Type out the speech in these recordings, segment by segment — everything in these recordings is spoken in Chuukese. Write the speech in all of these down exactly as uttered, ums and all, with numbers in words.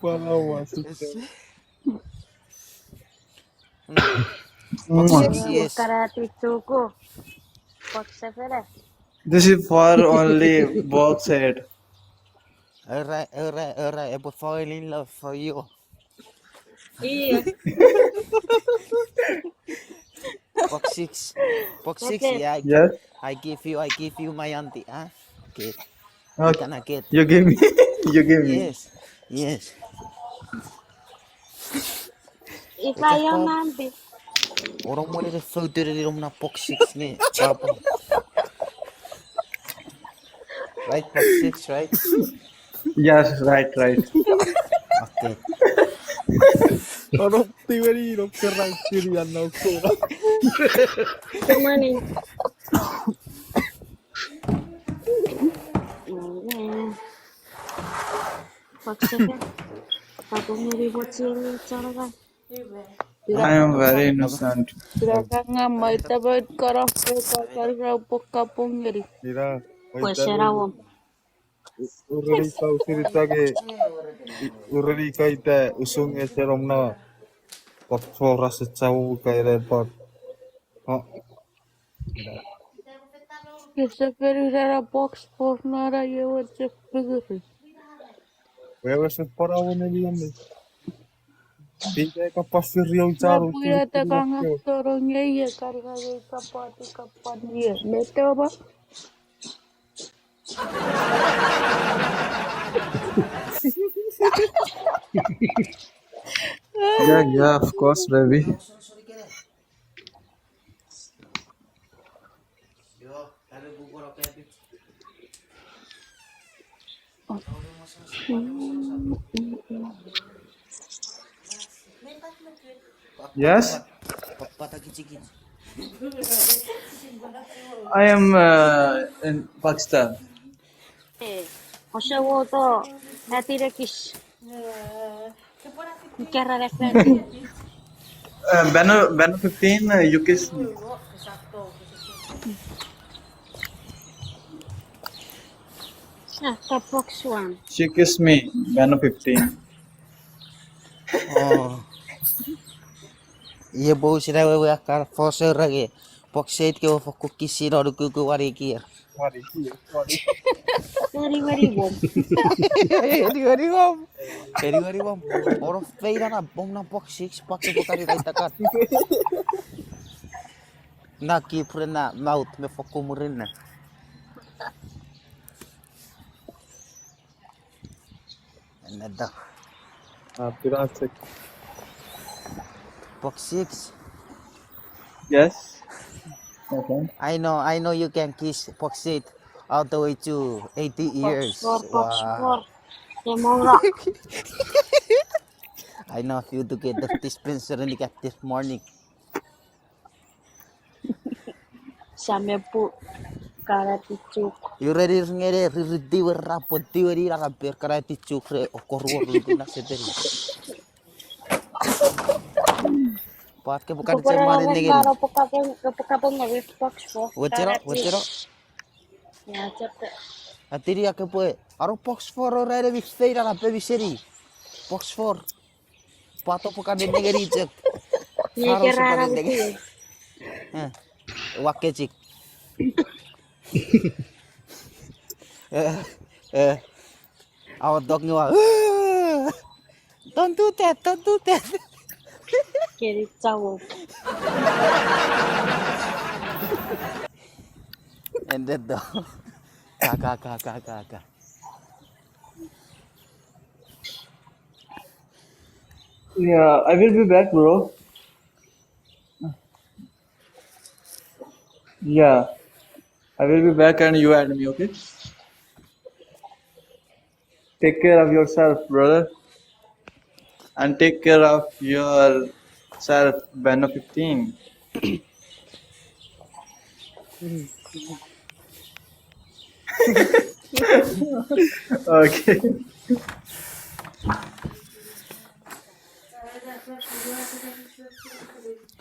Palawa, sister. Box six, yes. Karati tuku. Box seven. This is for only box head. All right, all right, all right. I will fall in love for you. Iya. Box six. Box six, okay. Yeah, I, yes. I give you, I give you my auntie, huh? Okay. Okay. You gonna get. You give me. You give me. Yes, yes. If I am auntie. Oro mo ne foto de rom na box six ne. Chapa. Right, box six, right? Yes, right, right. Okay. Oro tiweri ro kerai siri anna ukura. Good morning. Box seven. Kapung ngeni box seven, charaga. I am very innocent. Ira kanga maita bait kara peka kara pokka pungeri. Ira. Pues era wom. Ureni kau sirita ke, ureni kaita usung echerom na. Box four ase chau kaire pot. Oh. Kese peri rara box four nara yewe chepigiri. Wewe se pora wene liane. Pika ka pasir yo charo. Puya te kanga toro ngeye karga ye kapati kapani ye. Mete oba. Yeah, yeah, of course, baby. Yes? I am uh, in Pakistan. Eh, osewoto, natirekis. Kera nefan. Uh, Bano, Bano fifteen, uh, you kiss me. Ah, the box one. She kissed me, Bano fifteen. Oh. Iwe pwe usina wewe akar fosorage. Box eight kewe fokkun kiss-i non ukuku wanikier. Wanikier, wanikier. Weri, weri wom. Weri, weri wom. Weri, weri wom. Oro feira na bom na box six, box seven kari kaitakat. Na kipre na mouth me fokkun murinne. Another. Ah, pira six. Box six. Yes. Okay. I know, I know you can kiss box eight all the way to eighty years. Box four, box four. Wow. Demora. I know if you to get the dispenser and you get this morning. Samepu karati chuk. Ire rir ngene ririti we ra poti we ni ra kamper karati chuk re okoruor lukun na seteri. Pat ke pukan se mare negen. Wetero, wetero. Atiri ake pwe aro box four ora ere mi feira na pe mi seni. Box four. Pato pukan nengeni chok. Faro sukan nengeni. Eh, wakechik. Eh, eh. Awa dok ngewa. Don't do that, don't do that. Keri chawo. And then do. Ka, ka, ka, ka, ka, ka. Yeah, I will be back, bro. Yeah, I will be back and you add me, okay? Take care of yourself, brother. And take care of yourself, Bano fifteen. Okay.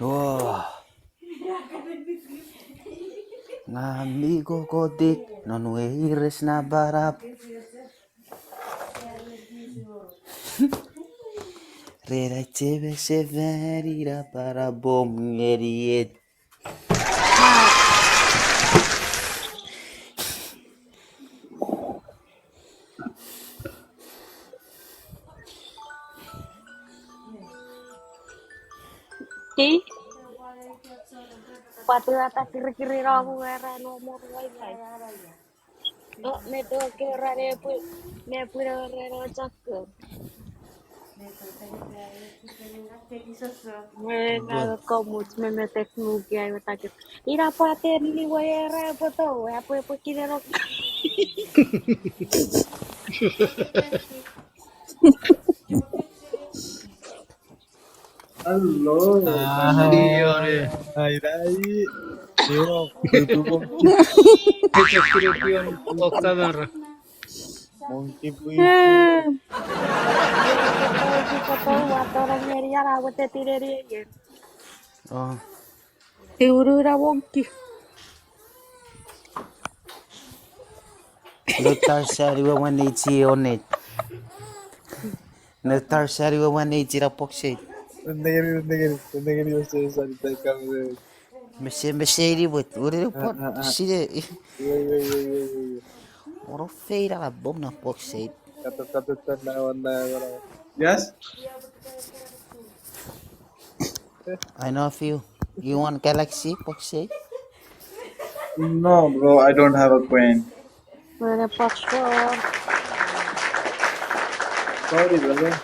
Oh. Nga mi kokotik non weires na barap. Ren acheme sefani na para bom ngeni et. Ki? Pwata ata kirikiri no mu era no more wifi. Oh, me to ke ra ne pwi, ne pwi no ra no chakko. Me na komuch me me tek nuki ai me takir. Ina pwata ni we era pwe to, apwe pwe kinero. Hello. Ai, ai, ai. Io, tutu monkey. Monkey, please. Oh. Tiurura monkey. No tar sani we wan neiti onet. No tar sani we wan neiti na box eight. Negeni, negeni, negeni, ose sani tai kamere. Mese, mese ini wet, ure pot, sine. Wait, wait, wait, wait, wait. Oro feira la bom na box eight. Kato, kato, tan na wan na wan. Yes? I know a few. You want Galaxy box eight? No, bro, I don't have a coin. Mana pastor. Sorry, brother.